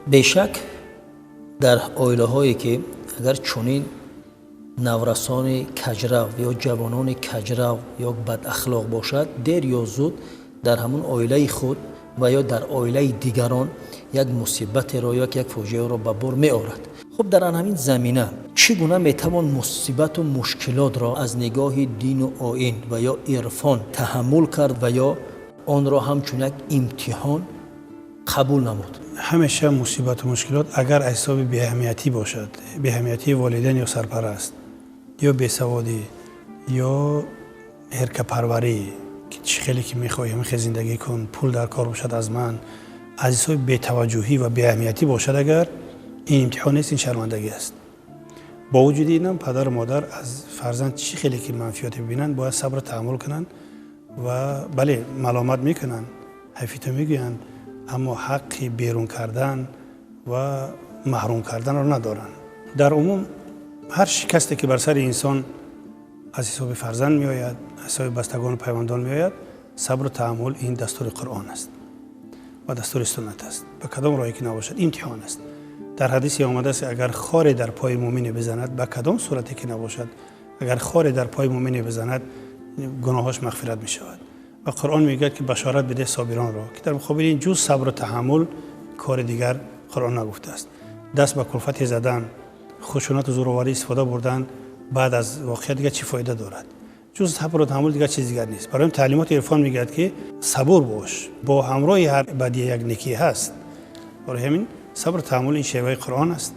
Бешак, дар оилаҳое ки агар чунин наврасони каҷрав ё ҷавонони каҷрав ё бадахлоқ бошад, дер ё зуд дар ҳамун оилаи худ ва ё дар оилаи дигарон як мусибатеро ё як фоҷиаро ба бор меорад. Хуб, дар ҳамин замина чӣ гуна метавон мусибату мушкилотро аз нигоҳи дину оин ва ё ирфон таҳаммул кард ва ё онро ҳамчун як имтиҳон қабул намуд? Ҳамеша мусибату мушкилот агар аз ҳисоби беаҳамиятӣ бошад, беаҳамиятии волидайн ё сарпараст, ё бесаводӣ, ё ҳеркапарварӣ, ки чӣ хеле ки мехоҳӣ, ҳамин хел зиндагӣ кун, пул дар кор бошад аз ман, аз ҳисоби бетаваҷҷӯҳӣ ва беаҳамиятӣ бошад, агар ин имтиҳон нест, ин шармандагӣ аст. Бо вуҷуди инам падару модар аз фарзанд чӣ хеле ки манфиёте бибинанд, бояд сабру таҳаммул кунанд ва бале, маломат мекунанд, ҳайфито мегӯянд, аммо ҳаққи берун кардан ва маҳрум карданро надоранд. Дар умум ҳар шикасте ки бар сари инсон аз ҳисоби фарзанд меояд, аз ҳисоби бастагону пайвандон меояд, сабру таҳаммул ин дастури Қуръон аст ва дастури суннат аст. Ба кадом роҳе ки набошад, имтиҳон аст. Дар ҳадисе омадааст, агар хоре дар пои муъмине бизанад, ба кадом сурате ки набошад, агар хоре дар пои муъмине бизанад, гуноҳош мағфират мешавад. Ва Қуръон мегӯяд, ки башорат бидеҳ собиронро, ки дар муқобили ин ҷуз сабру таҳаммул кори дигар Қуръон нагуфтааст. Даст ба кулфате задан, хушунату зӯроварӣ истифода бурдан баъд аз воқеа дигар чӣ фоида дорад? Ҷуз сабру таҳаммул дигар чиз дигар нест. Барои таълимоти ирфон мегӯяд, ки сабур бош, бо ҳамроҳи ҳар бадие як некӣ ҳаст. Барои ҳамин сабру таҳаммул ин шеваи Қуръон аст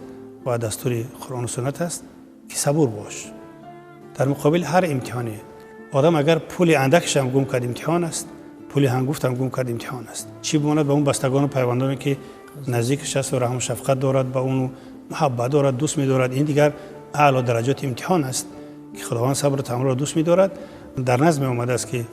ва дастури Қуръону суннат аст, ки сабур бош дар муқобили ҳар имтиҳоне. Одам агар пули андакашам гум кард, имтиҳон аст, пули ҳангуфтам гум кард, имтиҳон аст. Чӣ бимонад ба он бастагону пайвандоне, ки наздикаш аст ва раҳму шафқат дорад, ба уну муҳаббат дорад, дӯст медорад. Ин дигар аъло дараҷоти имтиҳон аст, ки Худованд сабру таҳаммулро дӯст медорад. Дар назме омадааст, ки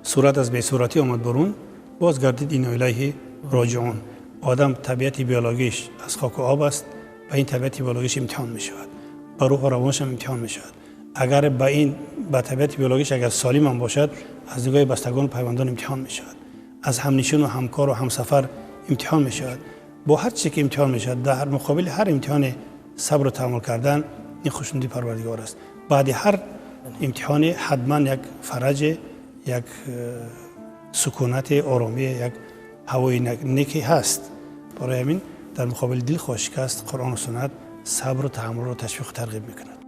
сурат аз бесуратӣ омад бурун, боз гардид, инно илайҳи роҷиун. Одам табиати биологиш аз хоку об аст, ба ин табиати биологиш имтиҳон мешавад, ба рӯҳу равоншам имтиҳон мешавад. Агар ба ин ба табиати биологиш агар солимам бошад, аз нигоҳи бастагону пайвандон имтиҳон мешавад, аз ҳамнишину ҳамкору ҳамсафар имтиҳон мешавад, бо ҳар чизе ки имтиҳон мешавад. Дар муқобили ҳар имтиҳоне сабру таҳаммул кардан ин хушнуди Парвардигор аст. Баъди ҳар имтиҳоне ҳатман як фараҷе, як сукунате, оромие, як ҳавои неке ҳаст. Барои ҳамин дар муқобили дилхоҳ шикаст Қуръону суннат сабру таҳаммулро ташвиқу тарғиб мекунад.